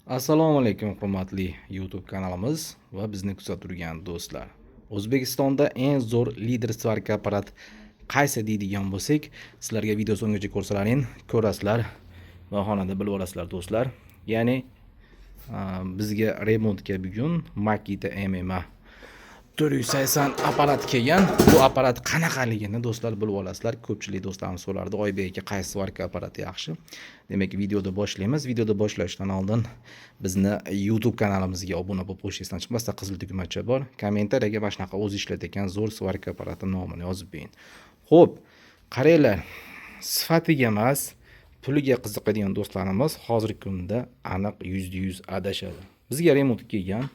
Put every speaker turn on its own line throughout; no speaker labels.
Assalomu alaykum, hurmatli YouTube kanalimiz va bizni kuzatib turgan do'stlar. O'zbekistonda eng zo'r lider svarka apparat qaysi deydigan bo'lsak, sizlarga video so'nggacha ko'rsalaring, ko'rasizlar va xonada bilib olasizlar, do'stlar. Ya'ni bizga remontga bugun Makita MMA 480 apparat kelgan. Bu apparat qanaqaligini, do'stlar, bilib olasizlar. Ko'pchilik do'stlarimiz so'rardi: "Oybek aka, qaysi svarka apparati yaxshi?" Demak, videoda boshlaymiz. Videoda boshlashdan oldin bizni YouTube kanalimizga obuna bo'lib qo'yish esdan chiqmasdan, qizil tugmacha bor. Kommentariyaga mana shunaqa o'zi ishlatayotgan zo'r svarka apparati nomini yozib bering. Xo'p, qaranglar, sifatiga emas, puliga qiziqadigan do'stlarimiz hozirgi kunda aniq 100% adashadi. Bizga remont kelgan,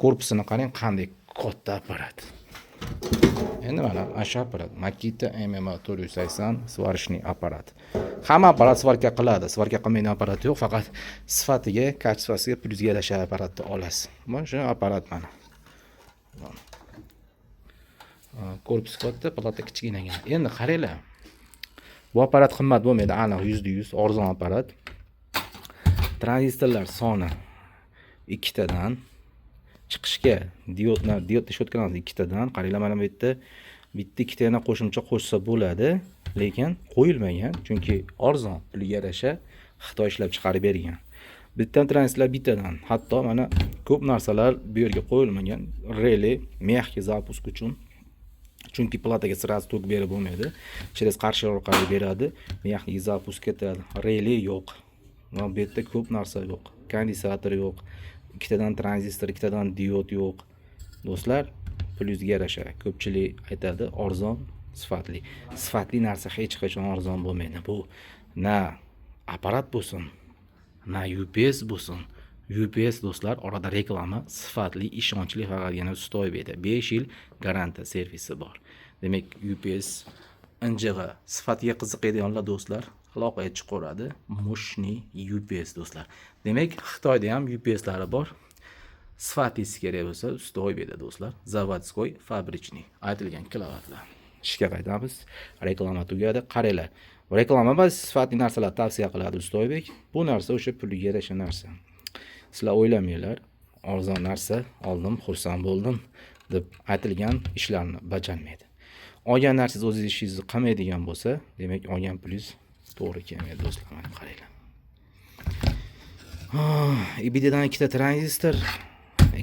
korpusini qarang, qanday katta apparat. Endi mana shu apparat Makita MMA 480 сварочный apparat. Hamma apparat svarka qiladi, svarka qilmaydigan apparat yo'q, faqat sifatiga, качество siga, pulingizga yarasha apparatni olasiz. Mana shu apparat mana. Korpus katta, plata kichkinagina. Endi qaranglar. Bu apparat qimmat bo'lmaydi, aniq 100% arzon apparat. Tranzistorlar soni ikkitadan, chiqishga diodni, diod решётка larimiz ikkitadan. Qaranglar, mana bu yerda bitta, ikkita yana qo'shimcha qo'shsa bo'ladi, lekin qo'yilmagan, chunki arzon, puliga yarasha Xitoy ishlab chiqarib bergan. Bitta tranzistorlar bittadan. Hatto mana ko'p narsalar bu yerga qo'yilmagan. Реле мягкий запуск uchun, chunki plataga сразу tok berib bo'lmaydi, через qarshi orqali beradi, мягкий запуск ketadi. Реле yo'q va bu yerda ko'p narsa yo'q, kondensator yo'q, ikkitadan tranzistor, ikkitadan diod yo'q. Do'stlar, pulingizga yarasha. Ko'pchilik aytadi: arzon, sifatli. Sifatli narsa hech qachon arzon bo'lmaydi. Bu na apparat bo'lsin, na UPS bo'lsin. UPS, do'stlar, orada reklama, sifatli, ishonchli faqatgina Ustoybekda 5 yil garantiya servisi bor. Demak, UPS injig'i, sifatiga qiziqadiganlar, do'stlar, aloqaga chiqaveradi. Мощный UPS, do'stlar. Demak, Xitoyda ham UPSlari bor. Sifatlisi kerak bo'lsa, Ustoybekda, do'stlar, заводской, фабричный aytilgan kilovatlar. Ishga qaytamiz. Reklama tugadi. Qaranglar, reklama emas, sifatli narsalar tavsiya qiladi Ustoybek. Bu narsa o'sha puliga yarasha narsa. Sizlar o'ylamanglar, arzon narsa oldim, xursand bo'ldim deb aytilgan ishlarni bajarmaydi. Olgan narsangiz o'zingiz ishingizni qilmaydigan bo'lsa, demak, olgan pulingiz to'g'ri kelmaydi, do'stlar. Mana qaranglar. IBDdan ikkita tranzistor,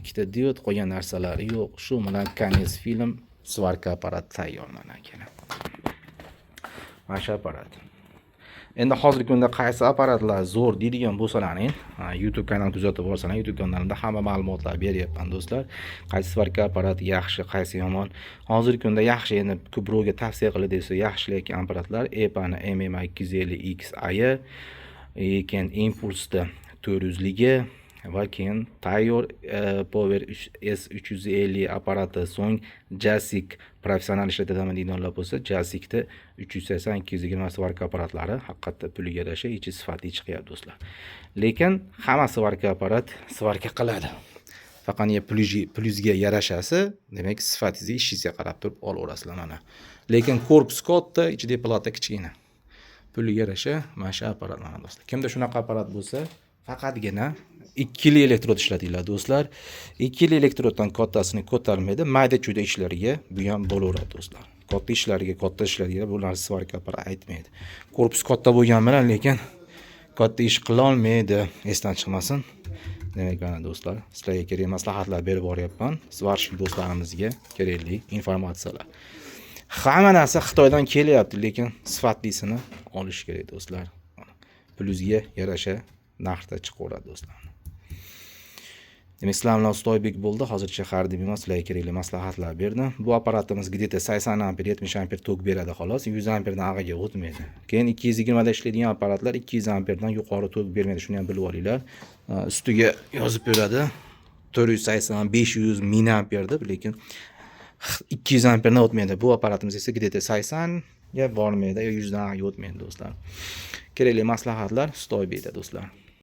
ikkita diod, qolgan narsalari yo'q. Shu bilan конец film, svarka apparat tayyor, mana, akalar. Mana shu apparat. Endi hozirgi kunda qaysi apparatlar zo'r deydigan bo'lsalaring, YouTube kanal kuzatib borsalar, YouTube kanalimda hamma ma'lumotlar beryapman, do'stlar. Qaysi svarka apparat yaxshi, qaysi yomon. Hozirgi kunda yaxshi, endi birovga tavsiya qiladi desa, yaxshi lekin apparatlar EPAni MMA 250 XI, keyin Impulsda 400 ligi va keyin tayyor Power S350 apparati, so'ng Jasik, professional ishlatadaman deydiganlar bo'lsa, Jasikda 380, 220 svarka apparatlari haqiqatda puliga yarasha ichi sifatli chiqyapti, do'stlar. Lekin hamma svarka apparat svarka qiladi. Faqat pulingizga yarashasi, demak, sifatingizga, ishingizga qarab turib olaverasizlar, mana. Lekin korpus katta, ichidagi plata kichkina. Puliga yarasha mana shu apparat, mana, do'stlar. Kimda shunaqa apparat bo'lsa, faqatgina ikkili elektrod ishlatinglar, do'stlar. Ikkili elektroddan kattasini ko'tarmaydi. Mayda chuyda ishlarga bu ham bo'laveradi, do'stlar. Katta ishlarga, katta ishlarga bu narsa svarka apparat aytmaydi. Korpus katta bo'lgani bilan, lekin katta ish qilolmaydi, esdan chiqmasin. Demak, mana, do'stlar, sizlarga kerak maslahatlar berib boryapman. Сварщик do'stlarimizga kerakli informatsiyalar. Hamma narsa Xitoydan kelyapti, lekin sifatlisini olish kerak, do'stlar. Pulingizga yarasha narxda chiqaveradi, do'stlar. Demak, sizlar bilan Ustoybek bo'ldi. Hozircha har demayman, sizlarga kerakli maslahatlar berdim. Bu apparatimiz где-то 80 amper, 70 amper tok beradi, xolos. 100 amperdan ag'iga o'tmaydi. Keyin 220 da ishlaydigan apparatlar 200 amperdan yuqori tok bermaydi. Shuni ham bilib olinglar. Ustiga yozib beradi 480, 500, 1000 amper deb, lekin 200 amperdan o'tmaydi. Bu apparatimiz esa где-то 80 ga bormaydi, 100 dan ag'iga o'tmaydi, do'stlar. Kerakli maslahatlar Ustoybekda, do'stlar.